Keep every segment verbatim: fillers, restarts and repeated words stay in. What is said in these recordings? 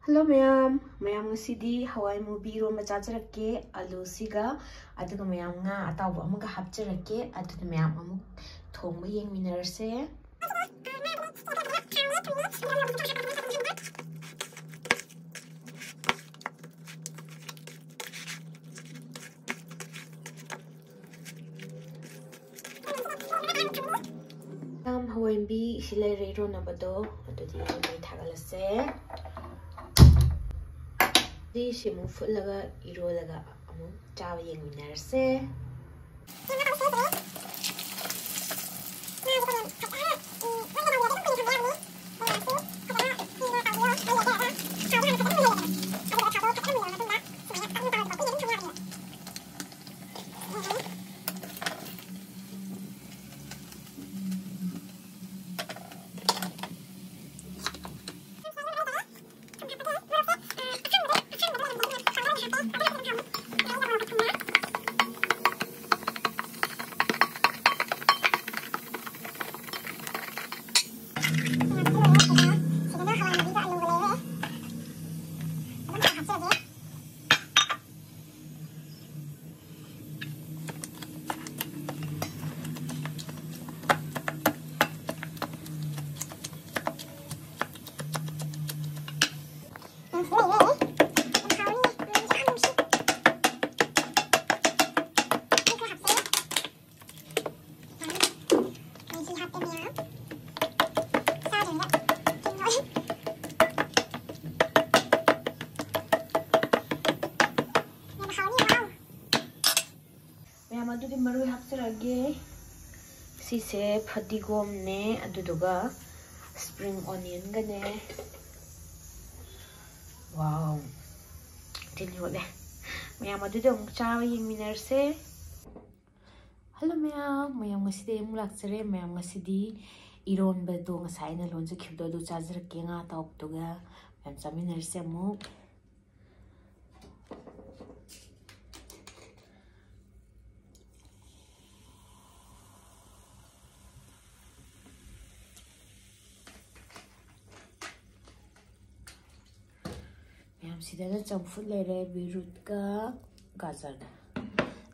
Hello ꯃꯌꯥꯝ, ꯃꯌꯥꯝ ꯉꯁꯤꯗꯤ ꯍꯋꯥꯏ ꯃꯨꯕꯤ ꯏꯔꯣꯝꯕ ꯆꯥꯖꯔꯛꯀꯦ ꯑꯂꯨꯁꯤꯒ, ꯑꯗꯨꯒ ꯃꯌꯥꯝ ꯉꯥ ꯑꯇꯥꯎꯕ ꯑꯃꯒ ꯍꯥꯞꯆꯔꯛꯀꯦ꯫ ꯑꯗꯨꯗꯤ ꯃꯌꯥꯝ ꯑꯃꯨꯛ ꯊꯣꯡꯕ ꯌꯦꯡꯃꯤꯟꯅꯔꯁꯦ꯫ ꯌꯥꯝ ꯍꯋꯥꯏꯟꯕꯤ ꯁꯤ ꯂꯩꯔꯦ ꯏꯔꯣꯟꯅꯕꯗꯣ꯫ ꯑꯗꯨꯗꯤ ꯃꯩ ꯊꯥꯒꯠꯂꯁꯦ꯫ ꯁꯤ ꯁꯤꯃꯨꯛ ꯐꯨꯠꯂꯒ ꯏꯔꯣꯜꯂꯒ ꯑꯃꯨꯛ ꯆꯥꯕ ꯌꯦꯡꯃꯤꯟꯅꯔꯁꯦ꯫ ꯃꯌꯥꯝ, ꯑꯗꯨꯗꯤ ꯃꯔꯣꯏ ꯍꯥꯞꯆꯔꯒꯦ꯫ ꯁꯤꯁꯦ ꯐꯗꯤꯒꯣꯝꯅꯦ, ꯑꯗꯨꯗꯨꯒ spring onionꯒꯅꯦ꯫ Wow, ꯇꯤꯜ ꯌꯣꯠꯂꯦ꯫ ꯃꯌꯥꯝ, ꯑꯗꯨꯗꯤ ꯑꯃꯨꯛ ꯆꯥꯕ ꯌꯦꯡꯃꯤꯟꯅꯔꯁꯦ꯫ ꯍꯜꯂꯣ ꯃꯌꯥꯝ, ꯃꯌꯥꯝ ꯉꯁꯤꯗꯤ ꯑꯩ ꯑꯃꯨꯛ ꯂꯥꯛꯆꯔꯦ꯫ ꯃꯌꯥꯝ ꯉꯁꯤꯗꯤ ꯏꯔꯣꯟꯕꯗꯣ ꯉꯁꯥꯏ ꯑꯩꯅ ꯂꯣꯟꯖꯈꯤꯕꯗꯣ ꯑꯗꯨ ꯆꯥꯖꯔꯛꯀꯦ, ꯉꯥ ꯑꯇꯥꯎꯕꯗꯨꯒ꯫ ꯃꯌꯥꯝ ꯆꯥꯃꯤꯟꯅꯔꯁꯦ ꯑꯃꯨꯛ꯫ ꯁꯤꯗꯅ ꯆꯝꯐꯨꯠ ꯂꯩꯔꯦ, ꯕꯤꯔꯨꯠꯀ ꯒꯥꯖꯔꯒ꯫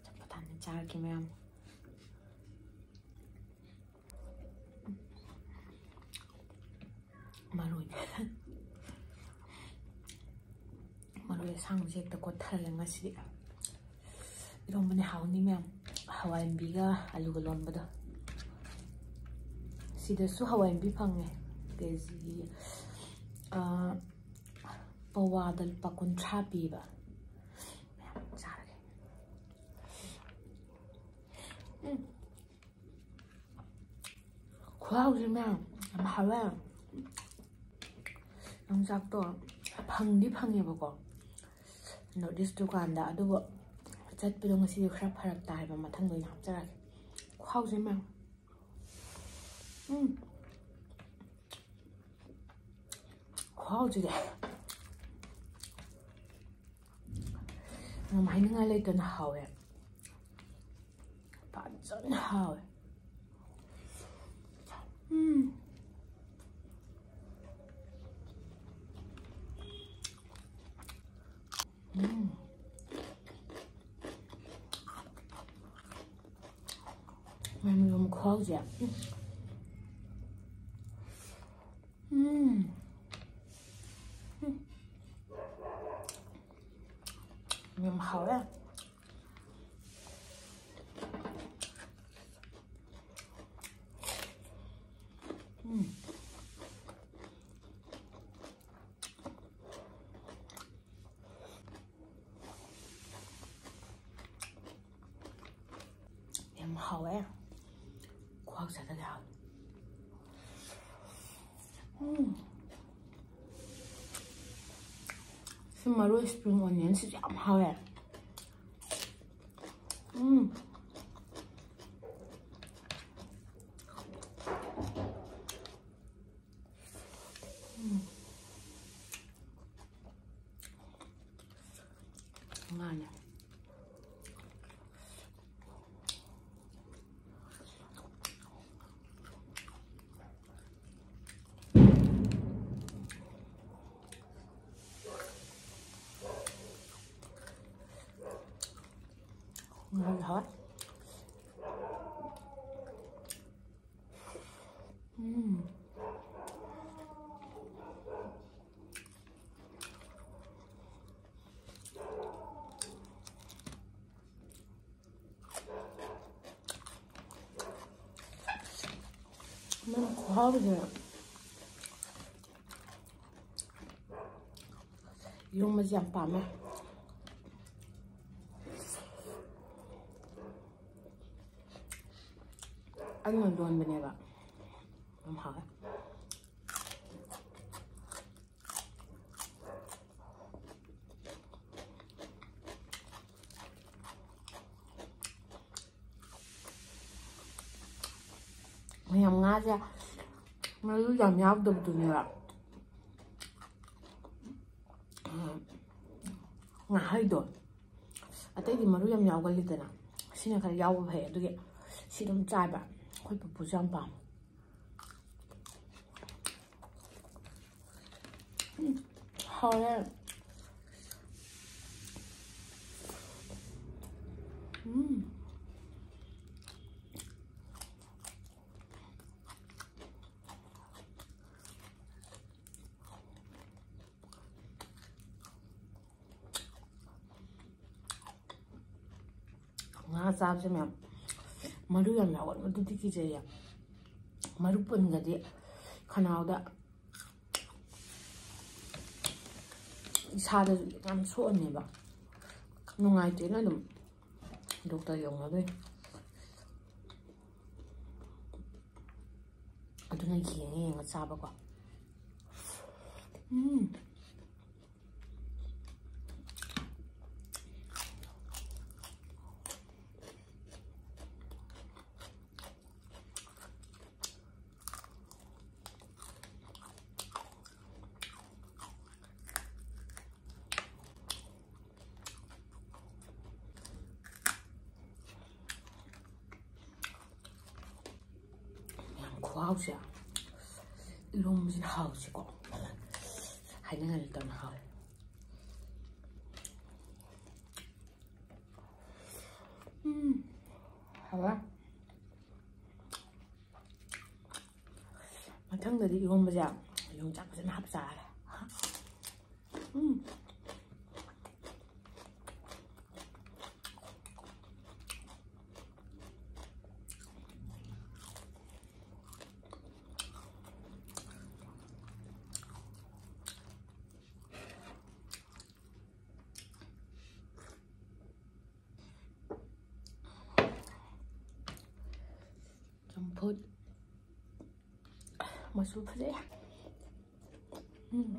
ꯆꯝꯐꯨꯠ ꯍꯥꯟꯅ ꯆꯥꯔꯒꯦ, ꯃꯌꯥꯝ꯫ ꯃꯔꯣꯏ꯫ ꯃꯔꯣꯏ ꯑꯁꯥꯡꯕꯁꯦ ꯍꯦꯛꯇ ꯀꯣꯠꯊꯔꯒꯦ ꯉꯁꯤꯗꯤ꯫ ꯏꯔꯣꯝꯕꯅꯦ ꯍꯥꯎꯅꯤ, ꯃꯌꯥꯝ꯫ ꯍꯋꯥꯏꯟꯕꯤꯒ ꯑꯂꯨꯒ ꯂꯣꯟꯕꯗꯣ꯫ ꯁꯤꯗꯁꯨ ꯍꯋꯥꯏꯟꯕꯤ ꯐꯪꯉꯦ꯫ ꯀꯦ ꯖꯤ, ꯑꯥ, ꯄꯋꯥꯗ ꯂꯨꯄꯥ ꯀꯨꯟꯊ꯭ꯔꯥ ꯄꯤꯕ꯫ ꯃꯌꯥꯝ ꯆꯥꯔꯒꯦ꯫ ꯎꯝ꯫ ꯈꯨꯍꯥꯎꯁꯦ ꯃꯌꯥꯝ ꯌꯥꯝ ꯍꯥꯎꯋꯦ꯫ ꯌꯣꯡꯆꯥꯛꯇꯣ ꯐꯪꯗꯤ ꯐꯪꯉꯦꯕꯀꯣ North East ꯗꯨꯀꯥꯟꯗ, ꯑꯗꯨꯕꯨ ꯆꯠꯄꯗꯣ ꯉꯁꯤꯗꯤ ꯈꯔ ꯐꯔꯛ ꯇꯥꯏꯕ, ꯃꯊꯪꯗ ꯑꯣꯏꯅ ꯍꯥꯞꯆꯔꯒꯦ꯫ ꯈꯨꯍꯥꯎꯁꯦ ꯃꯌꯥꯝ꯫ ꯎꯝ꯫ ꯈꯨꯍꯥꯎꯁꯤꯗꯤ ꯌꯥꯝ ꯍꯥꯏꯅꯤꯡꯉꯥꯏ ꯂꯩꯇꯅ ꯍꯥꯎꯋꯦ꯫ ꯐꯖꯅ ꯍꯥꯎꯋꯦ꯫ ꯎꯝ꯫ ꯎꯝ꯫ ꯃꯌꯥꯝ ꯌꯣꯟꯕ ꯈꯨꯍꯥꯎꯁꯦ꯫ ꯎꯝ꯫ ꯎꯝ꯫ ꯎꯝ꯫ ꯌꯥꯝ ꯍꯥꯎꯋꯦ꯫ ꯎꯝ꯫ ꯌꯥꯝ ꯍꯥꯎꯋꯦ꯫ ꯈꯨꯍꯥꯎ ꯆꯥꯗꯗꯤ ꯍꯥꯎꯋꯦ꯫ ꯎꯝ꯫ ꯁꯤ ꯃꯔꯣꯏ spring onion ꯁꯤꯁꯨ ꯌꯥꯝ ꯍꯥꯎꯋꯦ꯫ ꯎꯝ꯫ ꯎꯝ꯫ ꯉꯥꯅꯦ꯫ ꯍꯥꯎꯋꯦ꯫ ꯎꯝ꯫ ꯅꯪ ꯈꯨꯍꯥꯎꯁꯦ꯫ ꯏꯔꯣꯝꯕꯁꯦ ꯌꯥꯝ ꯄꯥꯝꯃꯦ꯫ ꯑꯩꯅ ꯂꯣꯟꯕꯅꯦꯕ꯫ ꯌꯥꯝ ꯍꯥꯎꯋꯦ꯫ ꯃꯌꯥꯝ ꯉꯥꯁꯦ ꯃꯔꯨ ꯌꯥꯝ ꯌꯥꯎꯗꯕꯗꯨꯅꯦꯕ꯫ ꯎꯝ, ꯉꯥꯍꯩꯗꯣ ꯑꯇꯩꯗꯤ ꯃꯔꯨ ꯌꯥꯝ ꯌꯥꯎꯒꯜꯂꯤꯗꯅ, ꯁꯤꯅ ꯈꯔ ꯌꯥꯎꯕ ꯐꯩ꯫ ꯑꯗꯨꯒꯤ ꯁꯤ ꯑꯗꯨꯝ ꯆꯥꯏꯕ꯫ ꯑꯩꯈꯣꯏ ꯄꯨꯄꯨꯁꯨ ꯌꯥꯝ ꯄꯥꯝꯃꯦ꯫ ꯎꯝ, ꯍꯥꯎꯔꯦ꯫ ꯎꯝ꯫ ꯉꯥ ꯆꯥꯕꯁꯦ ꯃꯌꯥꯝ ꯃꯔꯨ ꯌꯥꯝ ꯌꯥꯎꯒꯟꯕꯗꯨꯗꯤ ꯀꯤꯖꯩꯌꯦ꯫ ꯃꯔꯨ ꯄꯨꯟꯒꯗꯤ ꯈꯅꯥꯎꯗ ꯏꯁꯥꯗꯁꯨ ꯌꯥꯝ ꯁꯣꯛꯍꯟꯅꯦꯕ꯫ ꯅꯨꯡꯉꯥꯏꯇꯦꯅ ꯑꯗꯨꯝ ꯗꯣꯛꯇꯔ ꯌꯧꯅꯗꯣꯏꯅꯤ꯫ ꯑꯗꯨꯅ ꯌꯦꯡꯉ ꯌꯦꯡꯉ ꯆꯥꯕꯀꯣ꯫ ꯎꯝ꯫ ꯌꯥꯝ ꯈꯨꯍꯥꯎꯁꯦ꯫ ꯏꯔꯣꯝꯕꯁꯤꯅ ꯍꯥꯎꯁꯤꯀꯣ꯫ ꯍꯥꯏꯅꯤꯡꯉꯥꯏ ꯂꯩꯇꯕꯅ ꯍꯥꯎꯋꯦ꯫ ꯎꯝ, ꯍꯥꯎꯋꯦ꯫ ꯃꯊꯪꯗꯗꯤ ꯏꯔꯣꯝꯕꯁꯦ ꯌꯣꯡꯆꯥꯛ ꯐꯖꯅ ꯍꯥꯞꯆꯔꯒꯦ꯫ ꯎꯝ꯫ ꯆꯝꯐꯨꯠ꯫ ꯃꯆꯨ ꯐꯖꯩ꯫ ꯎꯝ꯫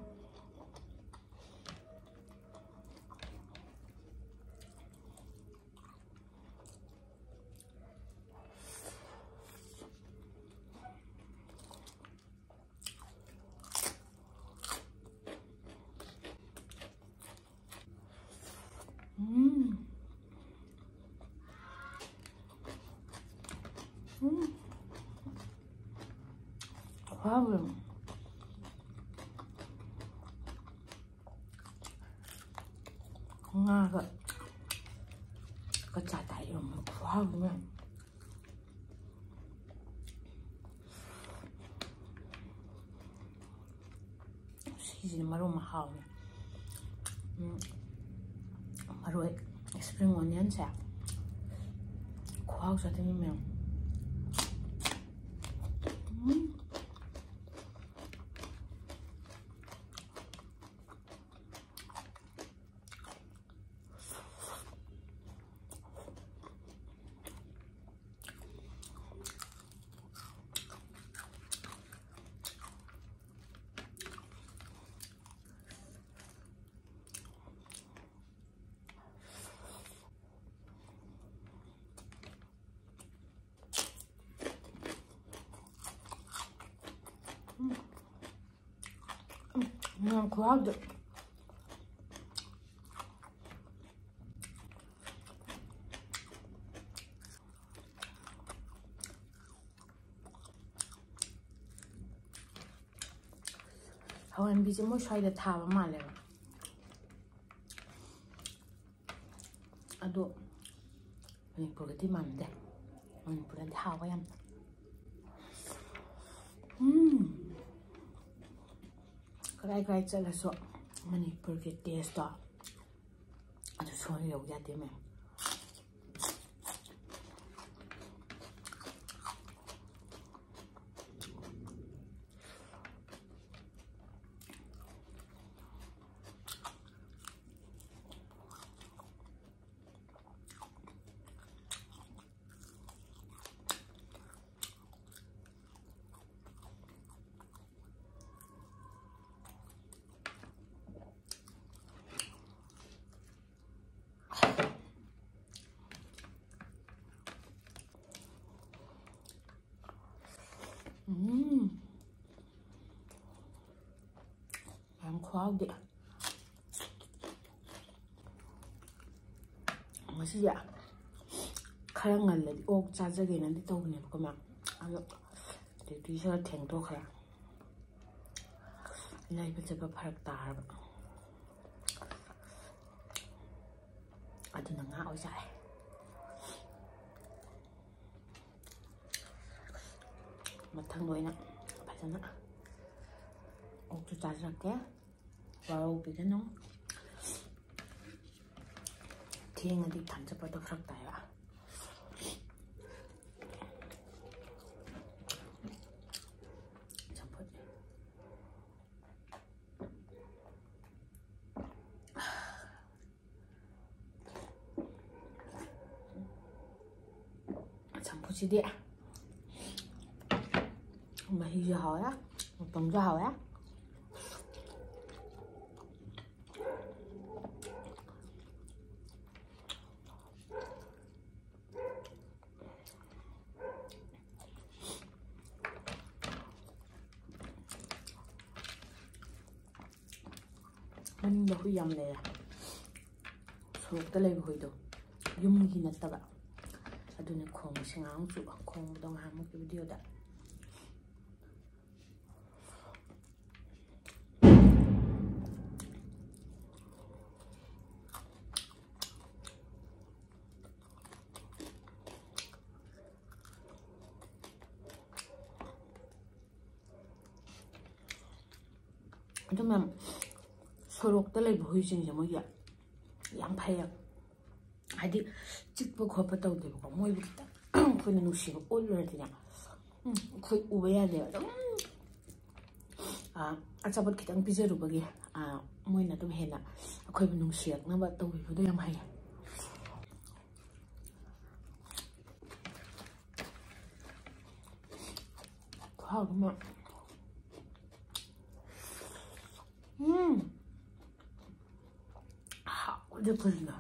ꯎꯝ꯫ ꯎꯝ꯫ ꯈꯨꯍꯥꯎꯁꯦ꯫ ꯉꯥꯒ ꯀꯆꯥ ꯇꯥꯏ ꯏꯔꯣꯝꯕ ꯈꯨꯍꯥꯎꯗꯨ ꯃꯌꯥꯝ꯫ ꯁꯤꯁꯤꯅ ꯃꯔꯣꯝ ꯃꯍꯥꯎꯅꯤ꯫ ꯎꯝ, ꯃꯔꯣꯏ spring onionꯁꯦ ꯈꯨꯍꯥꯎ ꯆꯥꯗꯣꯏꯅꯤ ꯃꯌꯥꯝ꯫ ꯎꯝ꯫ ꯎꯝ, ꯈꯨꯍꯥꯎꯗꯣ꯫ ꯍꯋꯥꯏꯟꯕꯤꯁꯦ ꯃꯣꯏ ꯁ꯭ꯋꯥꯏꯗ ꯊꯥꯕ ꯃꯥꯜꯂꯦꯕ꯫ ꯑꯗꯣ ꯃꯅꯤꯄꯨꯔꯒꯗꯤ ꯃꯥꯟꯅꯗꯦ꯫ ꯃꯅꯤꯄꯨꯔꯗꯗꯤ ꯍꯥꯎꯕ ꯌꯥꯝ꯫ ꯎꯝ꯫ ꯀꯗꯥꯏ ꯀꯗꯥꯏ ꯆꯠꯂꯁꯨ ꯃꯅꯤꯄꯨꯔꯒꯤ taste ꯇꯣ ꯑꯗꯨ ꯁꯣꯏ ꯌꯧ ꯌꯥꯗꯦ ꯃꯦꯝ꯫ ꯎꯝ꯫ ꯌꯥꯝ ꯈꯨꯍꯥꯎꯗꯤ꯫ ꯉꯁꯤꯁꯦ ꯈꯔ ꯉꯜꯂꯗꯤ ꯑꯣꯛ ꯆꯥꯖꯒꯦꯅꯗꯤ ꯇꯧꯕꯅꯦꯕꯀꯣ ꯃꯌꯥꯝ꯫ ꯑꯗꯣ duty ꯁꯦ ꯈꯔ ꯊꯦꯡꯗꯣꯛꯈ꯭ꯔꯦ꯫ ꯂꯩꯕ ꯆꯠꯄ ꯐꯔꯛ ꯇꯥꯔꯕ꯫ ꯑꯗꯨꯅ ꯉꯥ ꯑꯣꯏ ꯆꯥꯔꯦ꯫ ꯃꯊꯪꯗ ꯑꯣꯏꯅ ꯐꯖꯅ ꯑꯣꯛꯁꯨ ꯆꯥꯖꯔꯛꯀꯦ꯫ ꯋꯥꯔꯧꯕꯤꯒꯅꯨ꯫ ꯊꯦꯡꯉꯗꯤ ꯊꯥꯟ ꯆꯠꯄꯗꯣ ꯐꯔꯛ ꯇꯥꯏꯕ꯫ ꯆꯝꯐꯨꯠ꯫ ꯆꯝꯐꯨꯠꯁꯤꯗꯤ ꯃꯍꯤꯁꯨ ꯍꯥꯎꯋꯦ, ꯃꯇꯣꯡꯁꯨ ꯍꯥꯎꯋꯦ꯫ ꯃꯅꯤꯡꯗ ꯍꯨꯏ ꯌꯥꯝ ꯂꯩꯔꯦ꯫ ꯁꯣꯔꯣꯛꯇ ꯂꯩꯕ ꯍꯨꯏꯗꯣ, ꯌꯨꯝꯒꯤ ꯅꯠꯇꯕ꯫ ꯑꯗꯨꯅ ꯈꯣꯡꯕꯁꯦ ꯉꯥꯏꯍꯥꯛ ꯆꯨꯕ, ꯈꯣꯡꯕꯗꯣ ꯉꯥꯏꯍꯥꯛꯃꯨꯛꯀꯤ video ꯗ꯫ ꯑꯗꯨ ꯃꯌꯥꯝ ꯁꯣꯔꯣꯛꯇ ꯂꯩꯕ ꯍꯨꯏꯁꯤꯡꯁꯦ ꯃꯣꯏꯒꯤ ꯌꯥꯝ ꯐꯩꯌꯦ꯫ ꯍꯥꯏꯗꯤ ꯆꯤꯛꯄ ꯈꯣꯠꯄ ꯇꯧꯗꯦꯕꯀꯣ꯫ ꯃꯣꯏꯕꯨ ꯈꯤꯇꯪ ꯑꯩꯈꯣꯏꯅ ꯅꯨꯡꯁꯤꯕ ꯎꯠꯂꯨꯔꯗꯤꯅꯦ, ꯎꯝ, ꯑꯩꯈꯣꯏ ꯎꯕ ꯌꯥꯗꯦꯕ꯫ ꯑꯗꯨꯝ, ꯑ, ꯑꯆꯥꯄꯣꯠ ꯈꯤꯇꯪ ꯄꯤꯖꯔꯨꯕꯒꯤ, ꯑ, ꯃꯣꯏꯅ ꯑꯗꯨꯝ ꯍꯦꯟꯅ ꯑꯩꯈꯣꯏꯕꯨ ꯅꯨꯡꯁꯤꯔꯛꯅꯕ ꯇꯧꯕꯤꯕꯗꯣ ꯌꯥꯝ ꯍꯩ꯫ ꯈꯨꯍꯥꯎ ꯑꯃ꯫ ꯎꯝ꯫ ꯍꯥꯎꯕꯗꯤ ꯀꯩꯅꯣ꯫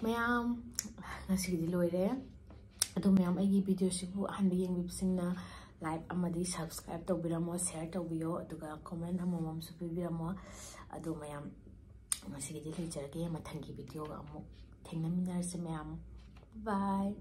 ꯃꯌꯥꯝ, ꯉꯁꯤꯒꯤꯗꯤ ꯂꯣꯏꯔꯦ꯫ ꯑꯗꯣ ꯃꯌꯥꯝ, ꯑꯩꯒꯤ video ꯁꯤꯕꯨ ꯑꯍꯥꯟꯕ ꯌꯦꯡꯕꯤꯕꯁꯤꯡꯅ like ꯑꯃꯗꯤ subscribe ꯇꯧꯕꯤꯔꯝꯃꯣ, share ꯇꯧꯕꯤꯌꯣ, ꯑꯗꯨꯒ comment ꯑꯃꯃꯝꯁꯨ ꯄꯤꯕꯤꯔꯝꯃꯣ꯫ ꯑꯗꯣ ꯃꯌꯥꯝ, ꯉꯁꯤꯒꯤꯗꯤ ꯂꯣꯏꯖꯔꯒꯦ꯫ ꯃꯊꯪꯒꯤ video ꯒ ꯑꯃꯨꯛ ꯊꯦꯡꯅꯃꯤꯟꯅꯔꯁꯤ ꯃꯌꯥꯝ꯫ Bye꯫